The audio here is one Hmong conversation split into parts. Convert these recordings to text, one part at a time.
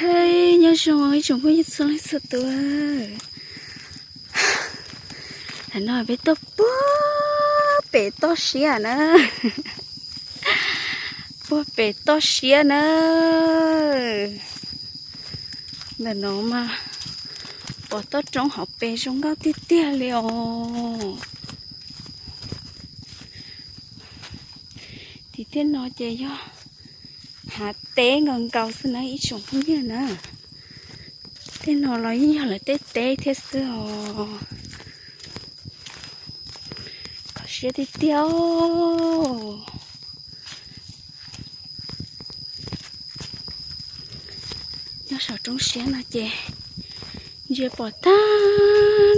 Hej, nyob zoo ib tsoom phooj ywg txhua leej txhua tus. Tam no peb tuaj puag pem toj siab na. Puag pem toj siab na. Ntawm no mas pom toj roob hauv pes zoo nkauj tiag tiag li os. Tim tej no ces yog hav teb nkaus nkaus xwb na ib tsoom phooj ywg na. Tej no los yeej yog lawv tej teb thiab xwb os. Kho siab tiag tiag. Nyob saum roob siab no ces ntsia pom tag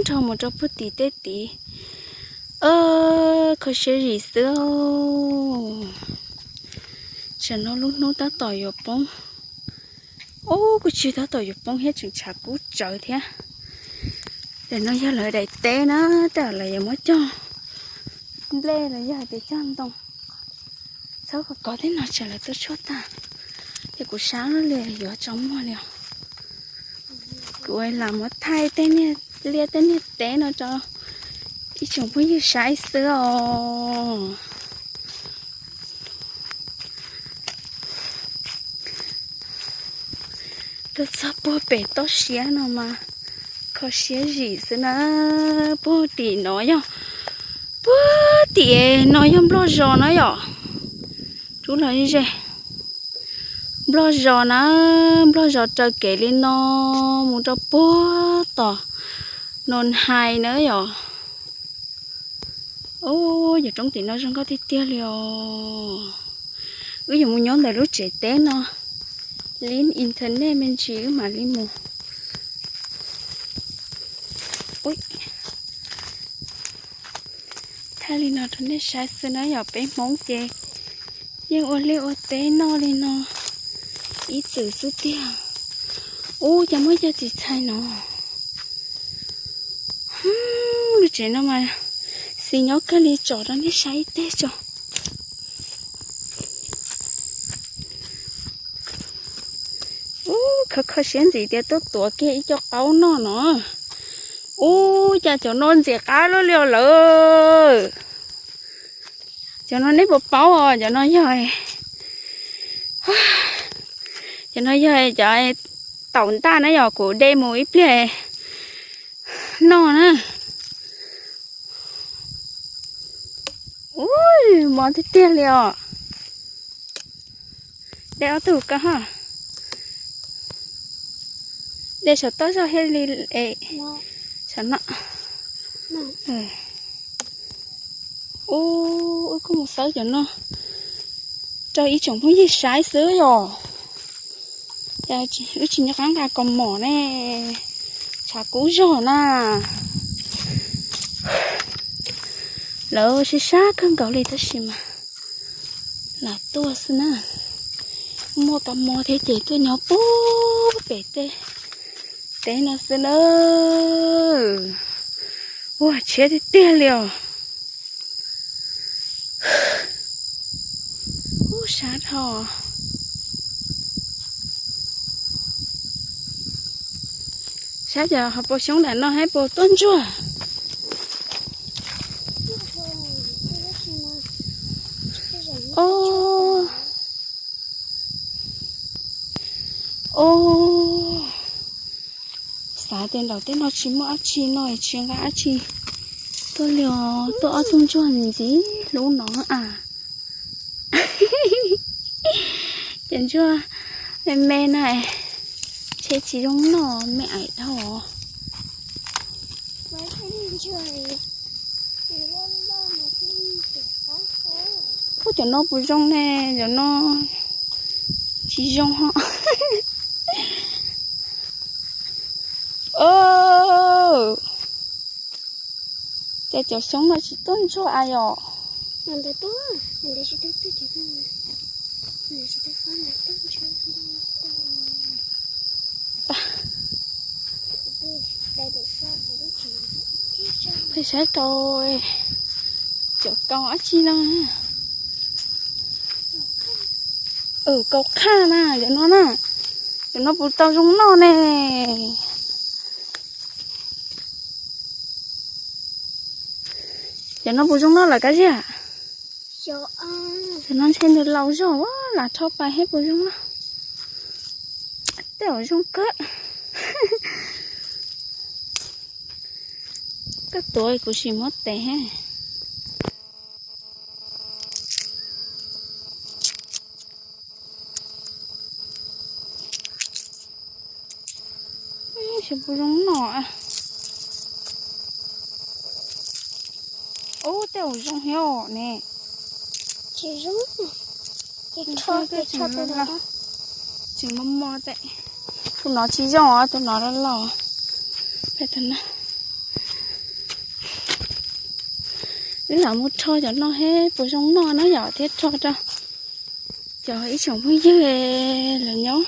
nrho mus rau puag tim tej tid. Kho siab zim xwb. Tam no lub hnub tab tom yuav poob. Ub, kuj tsis tab tom yuav poob thiab, tseem tshav kub tsawv thiab. Tam no yog lawv daim teb na, tej zaum lawv yuav muab cog nplej los yog hais tias cog ntoo. Txhob kov kov tej no tsam lawv tuaj tshuaj tag. Ces kuv sab li yuav tsaus muag li os. Kuv lam muab thaij tej niag liaj tej niag teb no rau ib tsoom phooj ywg saib xwb os. Tuaj txog puag pem toj siab no mas kho siab zim xwb na. Puag tim no yog, puag tim no yog Nplog zos na yom. Rub los ze, Nplog zos na, Nplog zos raws kev li no mus rau puag tom Noo Hais na yom. Ub, yog roob tim no zoo nkauj tiag tiag li os. Wb yuav mus nyob ntawm lub tsev teb no li internet me ntsis wb mam li mus. Thaij li no rau nej saib xwb na yom, peb Hmoob ces yeej ua liaj ua teb noj li no ib txwm xwb tiag. Ub, cas muaj cov txiv txhais no. Lub tsev no mas xis nyob kawg li, tsom rau nej saib ib teg tso. Ub, kho kho siab ntxiv tias tuaj tuav kiag ib co qaub noj no. Ub, cas cov no ntxim qab luaj li os lawm. Cov no nej puas paub os, cov no yog, cov no yog cov taum ntaj na yom, kuv de mus ib pliag noj na. Ub, mos tiag tiag li os. De ob tug ko ha. De saum toj zog thiaj li, saum no. Ub, wb kuj mus xawb cov no rau ib tsoom phooj ywg saib xwb yom. Wb tsis nco qab nqa kaus mom ne, tshav kub zog na. Lawv sib sab kawg nkaus li tab sis mas lam tuaj xwb na. Muaj kab mob thiab ces tuaj nyob puag pem tej teb no xwb na. Ua tshiab tiag tiag li os. Ub, sab dhau. Saib cov hauv paus xyoob ntawm no hais puas tuaj ntsuag. Ob, ob, xav tias nram tej no tsis muaj dab tsi no es tsis nqa dab tsi tuaj li os. Tuaj ob tug ntsuag ntxiv hlub no a. Cov ntsuag me me na, ntshe tsis zoo noj, me aim dhau os. Ub, cov no puas zoo ne, cov no tsis zoo ho. Ces cov xyoob no tsis tuaj ntsuag a yom. Pheej saib kaus, cov kaus dab tsi no. Kaus qhaj na, cov no na, cov no puas tau zoo noj ne? Cov no puas zoo noj lawm Kab Ziag? Cov no ntshe nws laus zog ua lam rho pais thiab puas zoo noj. Tej zaum zoo kawg. Koj tuav kuv sim muab tev. Xyov puas zoo noj. Ub, tej zaum zoo thiab os ne. Tsis zoo. Tseem mob mob tej. Tus no tsis zoo os, tus no loj loj. Wb lam mus rho cov no thiab puas zoo noj na yom, thiab rho rau cov ib tsoom phooj ywg lawv nyob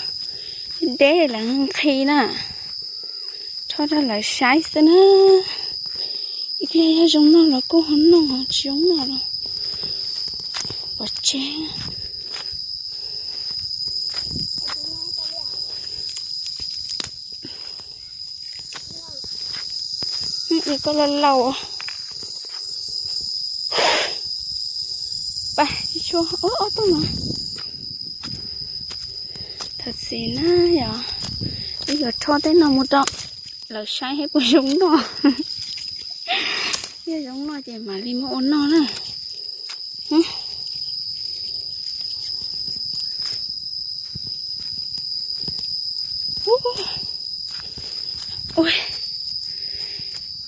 deb lawv nqhis na, rho rau lawv saib xwb na. Ib pliag yog zoo noj los kuj ho noj, tsis zoo noj los pov tseg. Koj laus laus. Pab, tsis tshua, ob tug no. Thov txim na yom, wb yuav rho tej no mus rau lawv saib thiab puas zoo noj. Yog zoo noj ces mam li muab ua noj na.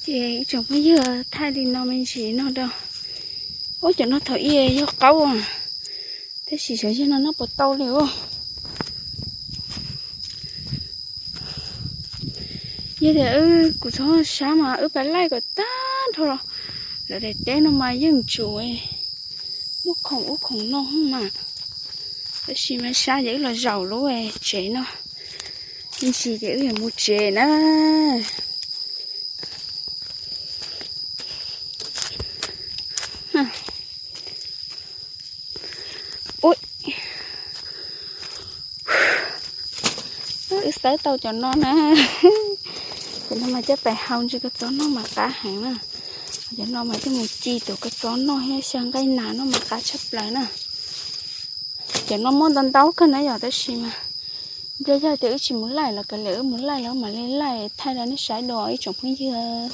Ces ib tsoom phooj ywg, thaij li no me ntsis no rau. Ub, cov no thaum ub yog qaub, tab sis xyov yog no noj puas tau li ub. Yog tias wb, kuv txhob sab mas wb pab laij kom tag nrho lawv daim teb no mas yeej tsum muaj khoom ub khoom no mas. Tab sis mas sab ces wb los zaum lub tsev no, me ntsis ces wb yuav mus tsev na. Wb xawb tau cov no na. Cov no mas coj pais hau ntsw kua txob noj mas qab heev na. Cov no mas coj mus ci tus kua txob noj thiab xyaw nqaij nas noj mas qab tshaj plaws na. Cov no muaj ntau ntau kawg na yom, tab sis mas nplog yog tias wb tsis mus laij los kav liam, wb mus laij los mam li laij thaij rau nej saib dua ib tsoom phooj ywg.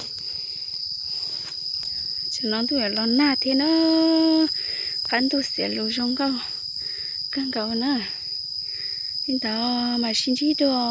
Tam no ntuj yuav los nag thiab na, qab ntuj xiav lus zoo nkauj kawg nkaus na. Li ntawd mam sib ntsib dua.